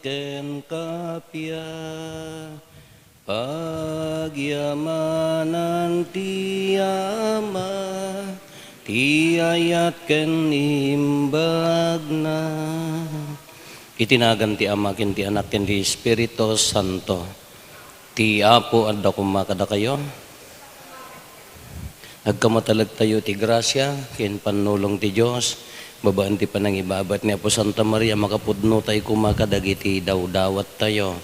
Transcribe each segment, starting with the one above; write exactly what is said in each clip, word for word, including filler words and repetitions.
ken kappia. Pagyamanan ti Ama, ti ayat ken imbagna. Iti nagan ti Ama, ken ti Anak, ken ti Espiritu Santo. Ti Apo adda koma kadakayo. Agkamatalektayo ti grasia ken pannulong ti Dios babaen ti panangibabat ni Apo Santa Maria, makapudnotay koma kadagiti dawdawattayo.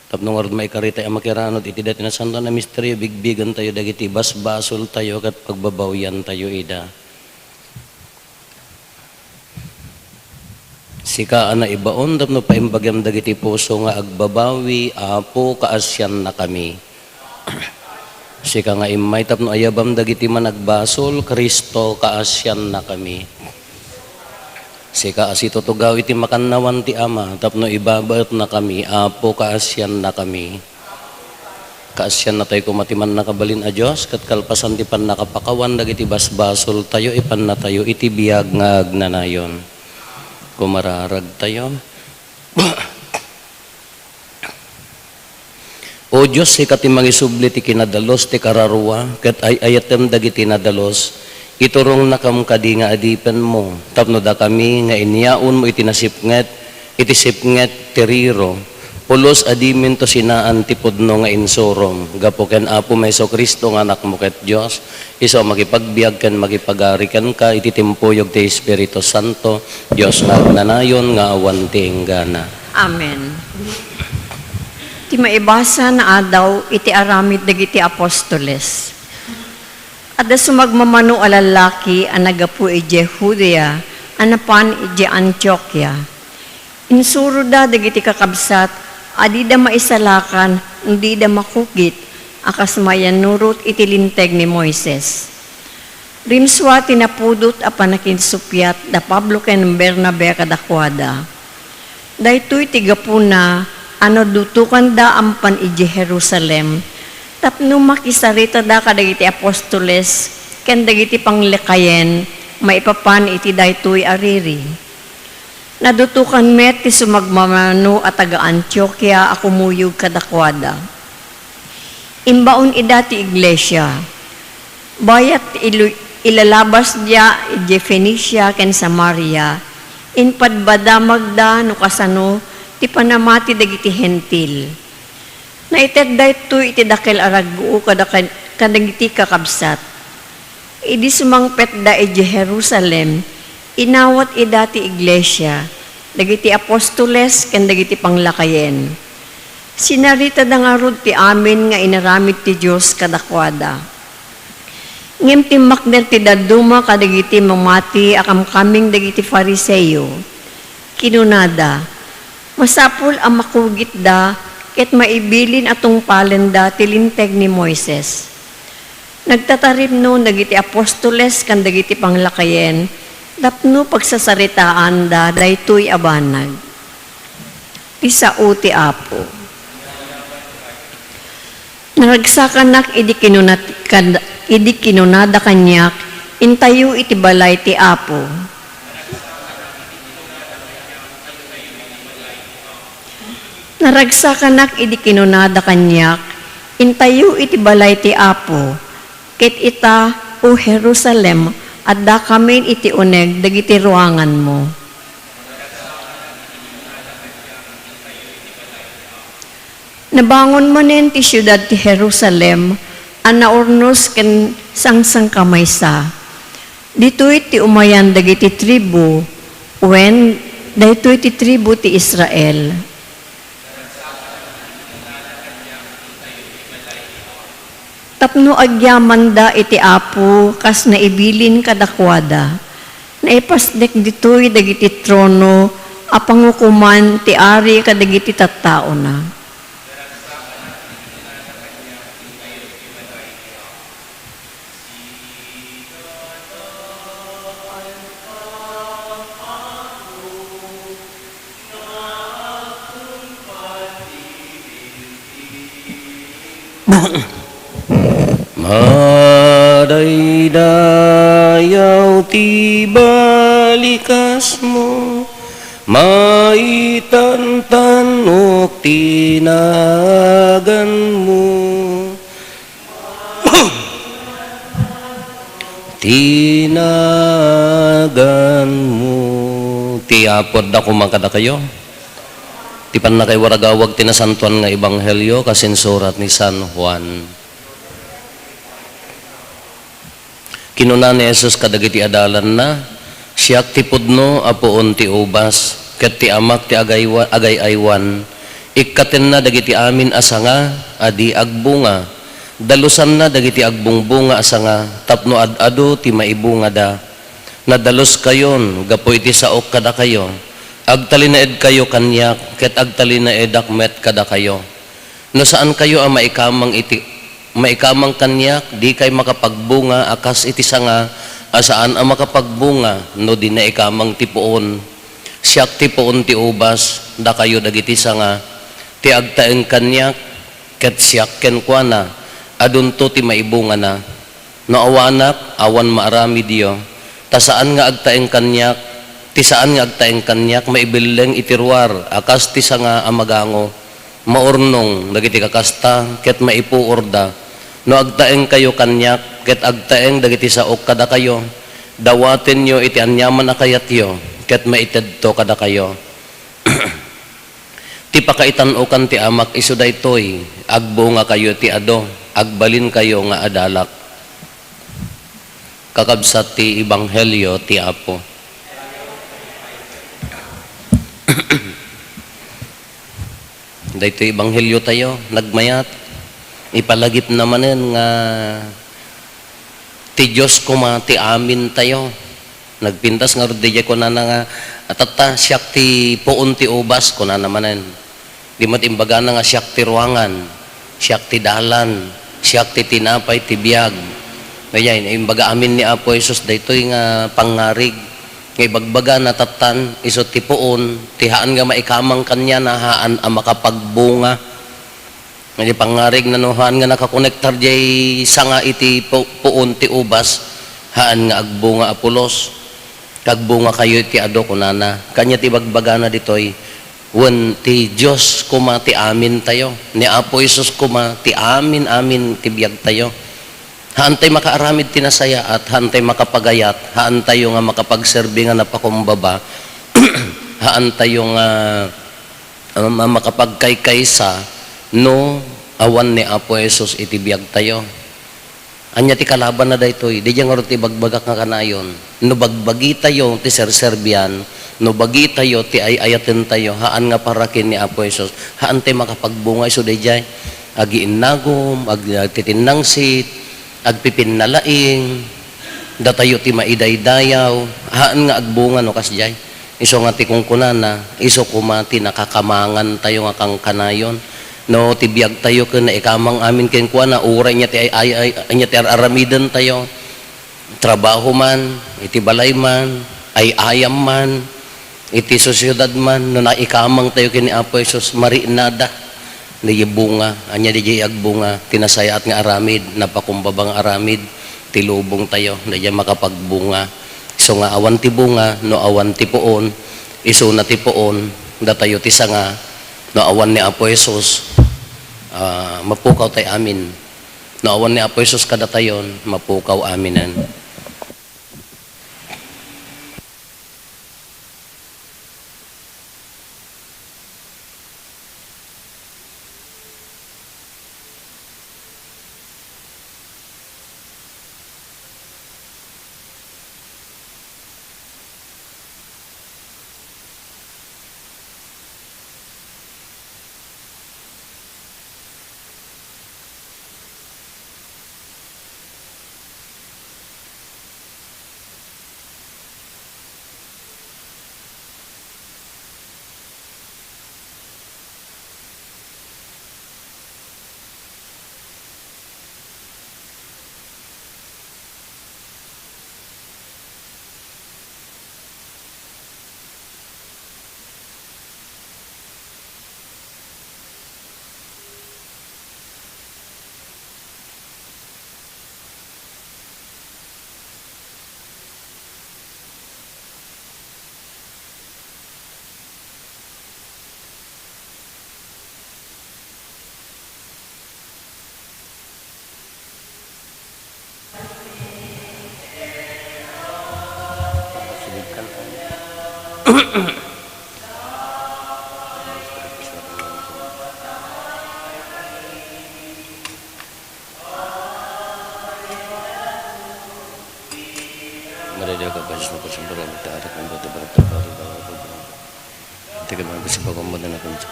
Tapno ngarud maikaritay a makiranod iti daytoy a santo a misterio, bigbigentayo dagiti basbasoltayo ket pagbabawiantayo ida. Sika a naibaon tapno paimbagem dagiti puso nga agbabawi, Apo, kaasiannakami. Sika nga immay tapno ayabam dagiti managbasol, Cristo, kaasiannakami. Sika a situtugaw iti makannawan ti Ama tapno ibabaetnakami, Apo, kaasiannakami. Kaasiannatay koma ti Mannakabalin a Dios, ket kalpasan ti pannakapakawan dagiti basbasoltayo, ipannatayo iti biag nga agnanayon. Kumararagtayo. O Dios, sika ti mangisubli ti kinadalus ti kararua, ket ay-ayatem dagiti nadalus, iturongnakam kadi nga adipenmo, tapno dakami nga inyaonmo iti nasipnget, iti sipnget ti riro, pulos a diminto sinaan ti pudno nga insurom, gapu ken Apo Jesu-Cristo nga Anakmo ket Dios, isu a makipagbiag ken makipagari kenka iti timpuyog ti Espiritu Santo, Dios nga agnanayon nga awan ti inggana. Amen. Ti maibasa nga adaw iti aramid dagiti apostoles. Adda sumagmamano a lallaki a naggapu idiay Judea a napan idiay Antiokia. Insuroda dagiti kakabsat a dida maisalakan no dida makugit a kas mayannurot iti Linteg ni Moises. Rimsua ti napudot a pannakinsuppiat da Pablo ken Bernabe kadakuada. Daytoy ti gapuna a nadutokanda a mapan idiay Jerusalem tapno makisaritada kadagiti apostoles ken dagiti panglakayen maipapan iti daytoy a riri. Nadutokan met ti sumagmamano a taga-Antiokia a kumuyog kadakuada. Imbaon ida ti iglesia. Bayat ti ilu-, ilalabasda idiay Fenicia ken Samaria, impadpadamagda no kasano ti panamati dagiti Hentil. Naited daytoy iti dakel a ragguo kada-, kadagiti kakabsat. Idi sumangpetda idiay Jerusalem, inawat ida ti iglesia, dagiti apostoles, ken dagiti panglakayen. Sinaritada ngarud ti amin nga inaramid ti Dios kadakuada. Ngem timmakder ti dadduma kadagiti mamati a kamkaming dagiti Fariseo. Kinunada, "Masapul a makugitda ket maibilin a tungpalenda ti Linteg ni Moises." Nagtatarimnon dagiti apostoles ken dagiti panglakayen tapno pagsasaritaanda daytoy a banag. Ti sao ti Apo. Naragsakanak idi kinuna-, kad-, idi kinunada kaniak, "Intayo iti balay ti Apo." Naragsakanak idi kinunada kaniak, "Intayo iti balay ti Apo." Ket ita, O Jerusalem, addakamin iti uneg dagiti ruanganmo. Nabangon manen ti siudad ti Jerusalem a naurnos ken sangsangkamaysa. Ditoy ti umayan dagiti tribu, wen, daytoy ti tribu ti Israel. Tapno agyamanda iti Apo kas naibilin kadakuada, naipasdek ditoy dagiti trono a pangukoman ti Ari kadagiti tattaona. Madaydayaw ti balikasmo, mait Tantanok ti naganmo. Ti naganmo. Ti Apo adda koma kadakayo. Ti pannakaiwaragawag ti Nasantoan nga Ebanghelio kas insurat ni San Juan. Kinuna ni Jesus kadagiti adalanna, "Siak ti pudno a puon ti ubas, ket ti Amak ti agaywa-, agay-aywan. Ikkatenna dagiti amin a sanga a di agbunga. Dalusanna dagiti agbungbunga a sanga tapno ad-adu ti maibungada. Nadaluskayon gapu iti saok kadakayo. Agtalinaedkayo kaniak, ket agtalinaedak met kadakayo." No saankayo a maikamang iti, maikamang kaniak, dikay makapagbunga a kas iti sanga a saan a makapagbunga no di naikamang ti puon. Siak ti puon ti ubas, dakayo dagiti sanga. Ti agtaeng kaniak, ket siak kenkuana, adunto ti maibungana. No awanak, awan maaramidyo, ta saan nga agtaeng kaniak, ti saan nga agtaeng kaniak maibelleng iti ruar a kas ti sanga a magango. Maurnong dagiti kakasta ket maipuorda. No agtaengkayo kaniak ket agtaeng dagiti saok kadakayo, dawatenyo iti aniaman a kayatyo ket maitedto kadakayo. Ti pakaitan-okan ti Amak isu daytoy, agbungakayo iti adu, agbalinkayo nga adalak. Kakabsat ti Ebanghelio ti Apo. Daytoy Ebanghelio tayo, nagmayat, ipalagipna manen nga ti Dios koma ti amin tayo. Nagpintas ngarud daydiay kunana nga, "Tatta, siak ti puon ti ubas," kunana manen. Di met imbagana nga, "Siak ti ruangan, siak ti dalan, siak ti tinapay ti biag." Daydiay, imbaga amin ni Apo Jesus daytoy nga pangngarig nga ibagbagana, tattan, isu ti puon, ti haan nga maikamang kaniana, haan a makapagbunga. Nga di pangngarigna no haan nga nakakonektar jay sanga iti pu-, puon ti ubas, haan nga agbunga a pulos. Agbungakayo iti adu, kunana. Kaniat ibagbagana ditoy, wen ti Dios koma ti amintayo. Ni Apo Jesus koma ti amin-amin ti biagtayo. Haantay makaaramid ti nasayaat, haantay makapagayat, haantayo nga makapagserbi nga napakumbaba, haantayo nga a, a makapagkaykaysa no awan ni Apo Jesus iti biagtayo. Ania ti kalabanna daytoy? Daydiay ngarud ti ibagbagak nga kanayon. No bagbagitayo ti serserbian, no bagitayo ti ay-ayatentayo, haan nga para ken ni Apo Jesus, haantay makapagbunga isu daydiay. Agiinnagom, ag-, agtitinnangsit, agpipinnalaing, datayo ti maidaydayaw, haan nga agbunga no kasdiay. Isu nga ti kunkunana, isu koma ti nakakamangantayo nga kankanayon. No, ti biagtayo ken naikamang amin kenkuana, uray ania ti ay, ay, ay, ania ti ar-aramidentayo. Trabaho man, iti balay man, ay-ayam man, iti sosiedad man, no naikamangtayo ken ni Apo Jesus, marinada. Daydiay bunga, ania daydiay agbunga, ti nasayaat nga aramid, napakumbaba nga aramid, ti lubongtayo, daydiay makapagbunga. Isu nga awan ti bunga, no awan ti puon, isuna ti puon, datayo ti sanga, no awan ni Apo Jesus, ah, mapukawtay amin. No awan ni Apo Jesus kadatayon, mapukaw aminen. Maria, ka, Jesus, mo, pasimbaran, tarik, ang dati, barang, tapari, bawa, bawa. Iti kami, ang gusto, pagkamudan, ako, sa,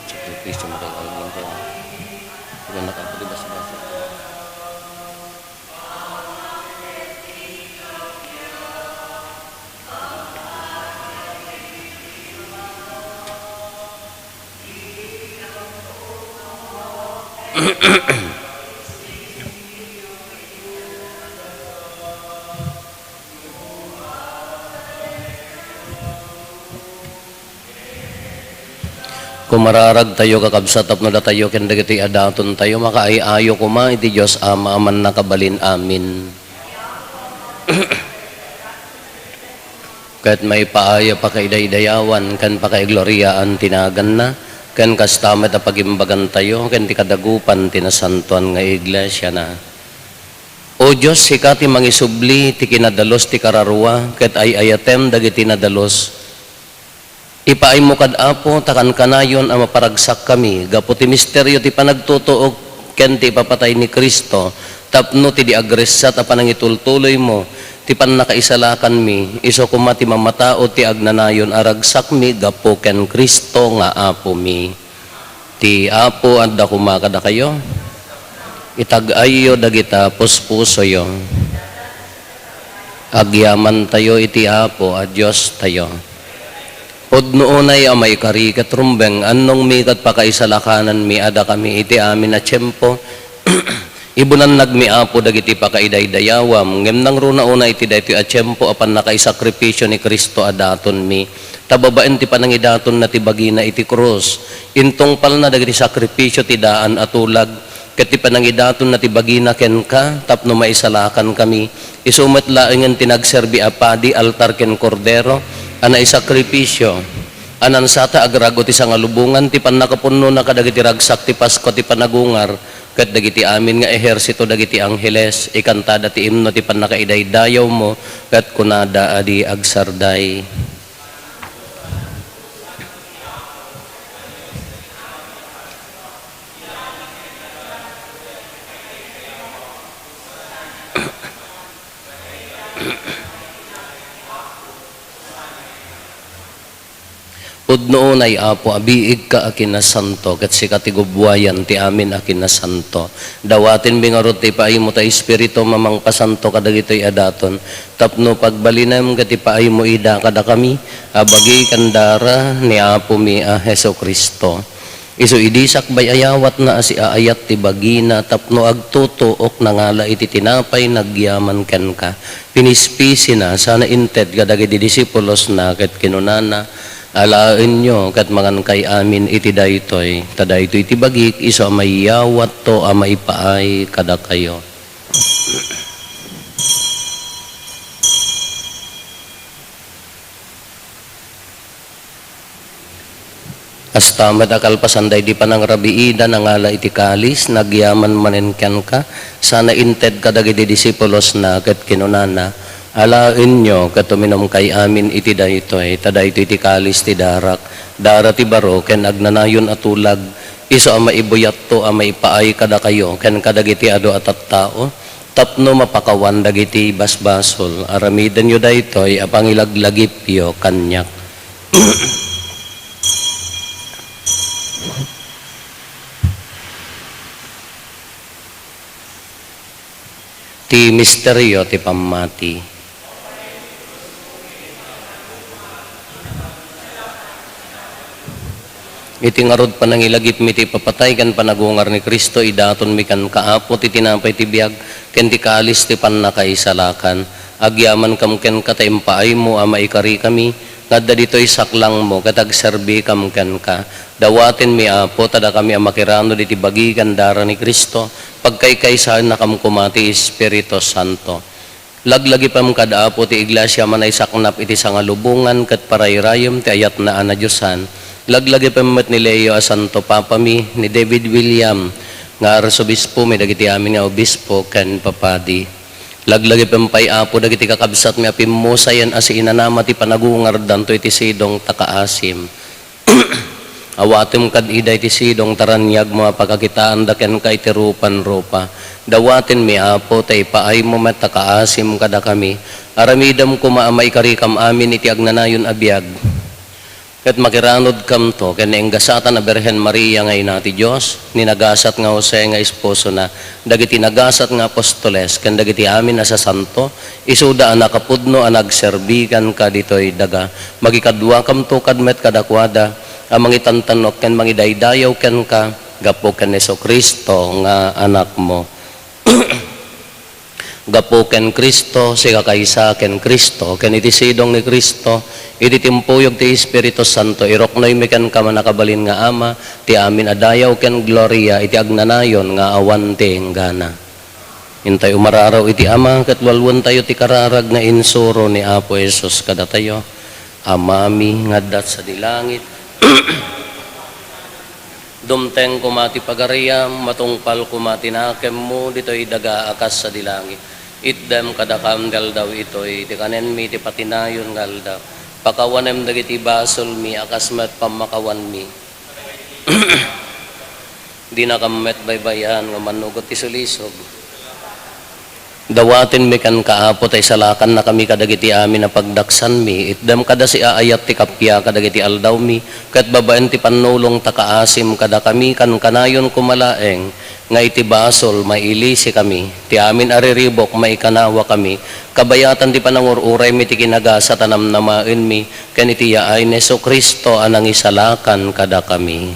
sa Kristo, makakain lang ka. Kung nakapag-ibas-ibas, Kumararagtayo, kakabsat, tapno datayo ken dagitoy a datontayo, makaay-ayo koma iti Dios Ama a mannakabalin. Amen. Ket maipaay a pakaidaydayawan ken pakaigloriaan ti naganna, ken kasta met a pagimbagantayo ken ti kadagupan ti nasantoan nga iglesiana. O Dios, sika ti mangisubli ti kinadalus ti kararua, ket ay-ayatem dagiti nadalus. Ipaaymo kad, Apo, ta kankanayon a maparagsakkami gapu ti misterio ti panagtutuok ken ti ipapatay ni Cristo, tapno ti di agressat a panangitultuloymo ti pannakaisalakanmi, isu koma ti mamataud ti agnanayon a ragsakmi gapu ken Cristo nga Apomi. Ti Apo adda koma kadakayo. Itag-ayyo dagita puspusoyo. Agyamantayo iti Apo a Diostayo. Pudno unay a maikari ket rumbeng, annongmi ket pakaisalakananmi a dakami iti amin a tiempo. Ibunannagmi, Apo, dagiti pakaidaydayawam, ngem nangruna unay iti daytoy a tiempo a pannakaisakripisio ni Cristo a datonmi. Ta babaen ti panangidatonna ti bagina iti krus, intungpalna dagiti sakripisio ti daan a tulag, ket ti panangidatonna ti bagina kenka tapno maisalakankami. Isu met laengen ti nagserbi a padi, altar ken kordero a naisakripisio, a nansata agrago ti sangalubongan ti pannakapunnona kadagiti ragsak ti Paskua ti panagungar, ket dagiti amin nga ehersito dagiti angheles, ikantada ti imno ti pannakaidaydayawmo, ket kunada a di agsarday. Pudno unay, Apo, a biigka a kinasanto, ket sika ti gubbuayan ti amin a kinasanto. Dawatenmi ngarud ti ipaaymo ta Espiritum a mangpasanto kadagitoy a daton, tapno pagbalinem ket ipaaymo ida kadakami a bagi ken dara ni Apomi a Jesu-Cristo. Isu idi sakbay a yawatna a siaayat ti bagina tapno agtutuok nangala iti tinapay nagyaman kenka. Pinispisina, sana inted kadagiti disipulosna ket kinunana, "Alaenyo ket mangankay amin iti daytoy, ta daytoy ti bagik isu a mayawatto a maipaay kadakayo." Kasta met a kalpasan daydi panangrabiida, nangala iti kalis, nagyaman manen kenka, sana inted kadagiti disipulosna ket kinunana, "Alaenyo ket uminumkay amin iti daytoy, ta daytoy ti kalis ti darak, dara ti baro ken agnanayon a tulag, isu a maibuyatto a maipaay kadakayo ken kadagiti adu a tattao, tapno mapakawan dagiti basbasol. Aramidenyo daytoy a pangilaglagipyo kaniak." Ti misterio ti pammati. Iti ngarud panangilagipmi ti ipapatay ken panagungar ni Cristo, idatonmi kenka, Apo, ti tinapay ti biag ken ti kalis ti pannakaisalakan. Agyamankam kenka ta impaaymo a maikarikami nga adda ditoy saklangmo ket agserbikam kenka. Dawatenmi, Apo, ta dakami a makiranod iti bagi ken dara ni Cristo, pagkaykaysaennakam koma ti Espiritu Santo. Laglagipem kad, Apo, ti Iglesia a manaisaknap iti sangalubongan ket parayrayem ti ayatna a nadiosan. Laglagipem met ni Leo a Santo Papami, ni David William nga Arsobispomi, dagiti amin nga obispo ken papadi. Laglagipen pay, Apo, dagiti kakabsatmi a pimmusayen a siinanama ti panagungardanto iti sidong ta kaasim. Awatem kad ida iti sidong ta raniagmo a pakakitaanda kenka iti rupan-rupa. Dawatenmi, Apo, ta ipaaymo met ta kaasim kadakami. Aramidem koma a maikarikam amin iti agnanayon a biag. Ket makiranudkamto ken nainggasatan a Birhen Maria nga ina ti Dios, ni nagasat nga Jose nga esposona, dagiti nagasat nga apostoles, ken dagiti amin a sasanto, isuda a nakapudno a nagserbi kenka ditoy daga. Magikaduakamto kad met kadakuada a mangitantanok ken mangidaydayaw kenka gapu ken Jesu-Cristo nga Anakmo. Gapu ken Cristo, sikakaysa ken Cristo, ken iti sidong ni Cristo, iti timpuyog ti Espiritu Santo, iruknoymi kenka, mannakabalin nga Ama, ti amin a dayaw ken gloria iti agnanayon nga awan ti inggana. Intay umararaw iti Ama, ket walwentayo ti kararag nga insuro ni Apo Jesus kadatayo. Amami nga adda sadi langit, dumteng koma ti pagariam, matungpal koma ti nakemmo ditoy daga a kas sadi langit. Itdem kadakam ti aldaw itoy ti kanenmi ti patinayon nga aldaw. Pakawanem dagiti basolmi a kas met pammakawanmi. Dinakam met baybay-an nga mannugot ti sulisog. Dawatenmi kenka, Apo, ta isalakannakami kadagiti amin a pagdaksanmi. Itdem kada siaayat ti kappia kadagiti aldawmi, ket babaen ti pannulong ta kaasim kadakami, kankanayon koma laeng nga iti basol, mailisikami. Ti amin a riribuk, maikanawakami. Kabayatan ti panangur-uraymi ti kinagasat a namnamaenmi, ken iti yaay ni Jesu-Cristo a nangisalakan kadakami.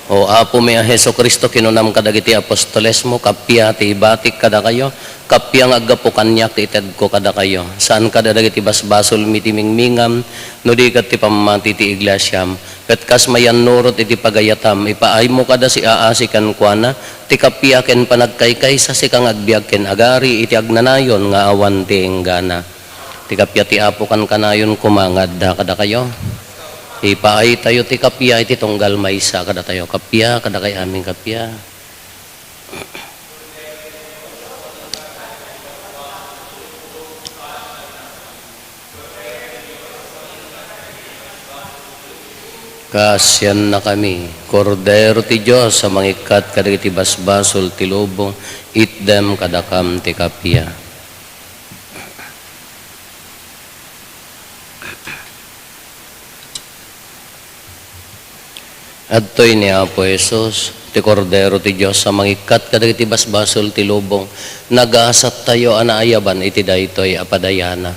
O Apomi a Jesu-Cristo, kinunam kadagiti apostolesmo, kappia ti ibatik kadakayo, kappia nga aggapu kaniak ti itedko kadakayo. Saan kada dagiti basbasolmi ti mingmingam, no di ket ti pammati ti iglesiam. Ket kas mayannurot iti pagayatam, ipaaymo kada siaasi kenkuana, ti kappia ken panagkaykaysa, sika nga agbiag ken agari iti agnanayon nga awan ti inggana. Ti kappia ti Apo kankanayon koma nga adda kadakayo. Ipaaytayo ti kappia iti tunggal maysa kadatayo. Kappia, kadakay amin kappia. Kaasiannakami, Kordero ti Dios a mangikkat kadagiti basbasol ti lubong, itdem kadakam ti kappia. Adtoy ni Apo Jesus, ti Kordero ti Dios a mangikkat kadagiti basbasol ti lubong. Nagasattayo a naayaban iti daytoy a padayana.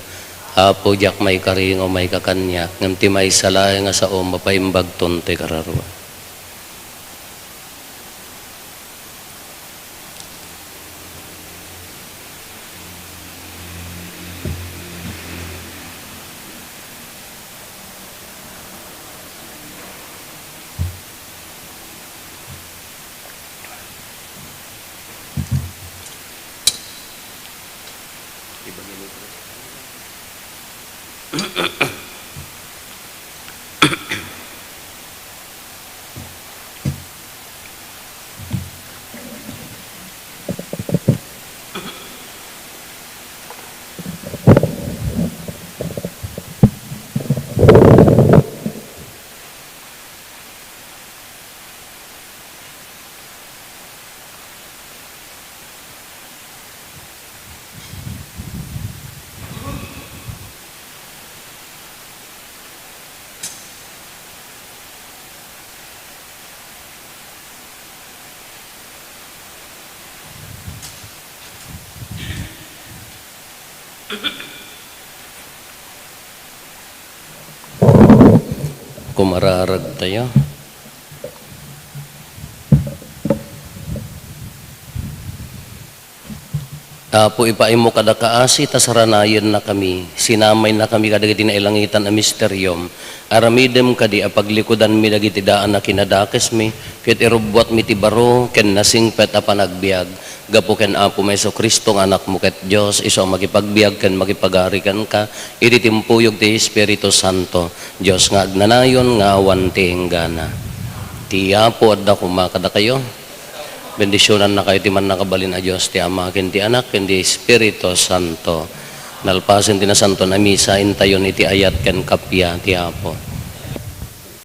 Apo, diak maikaringaw maikakaniak, ngem ti maysa laeng a sao mapaimbagton ti kararua. Kumararagtayo. Apo, ipaaymo kada kaasi ta saranayennakami, sinamaynakami kadagiti nailangitan a misteriom. Aramidem kadi a paglikudanmi dagiti daan a kinadakesmi, ket irubbuatmi ti baro ken nasingpet a panagbiag. Gapu ken Apomi Jesu-Cristo nga Anakmo ket Dios, isu a makipagbiag ken makipagari kenka iti timpuyog ti Espiritu Santo, Dios nga agnanayon nga awan ti inggana. Ti Apo adda koma kadakayo. Bendisionannakayo ti mannakabalin a Dios, ti Ama, ken ti Anak, ken ti Espiritu Santo. Nalpasen ti Nasantoan a Misa, intayon iti ayat ken kappia ti Apo.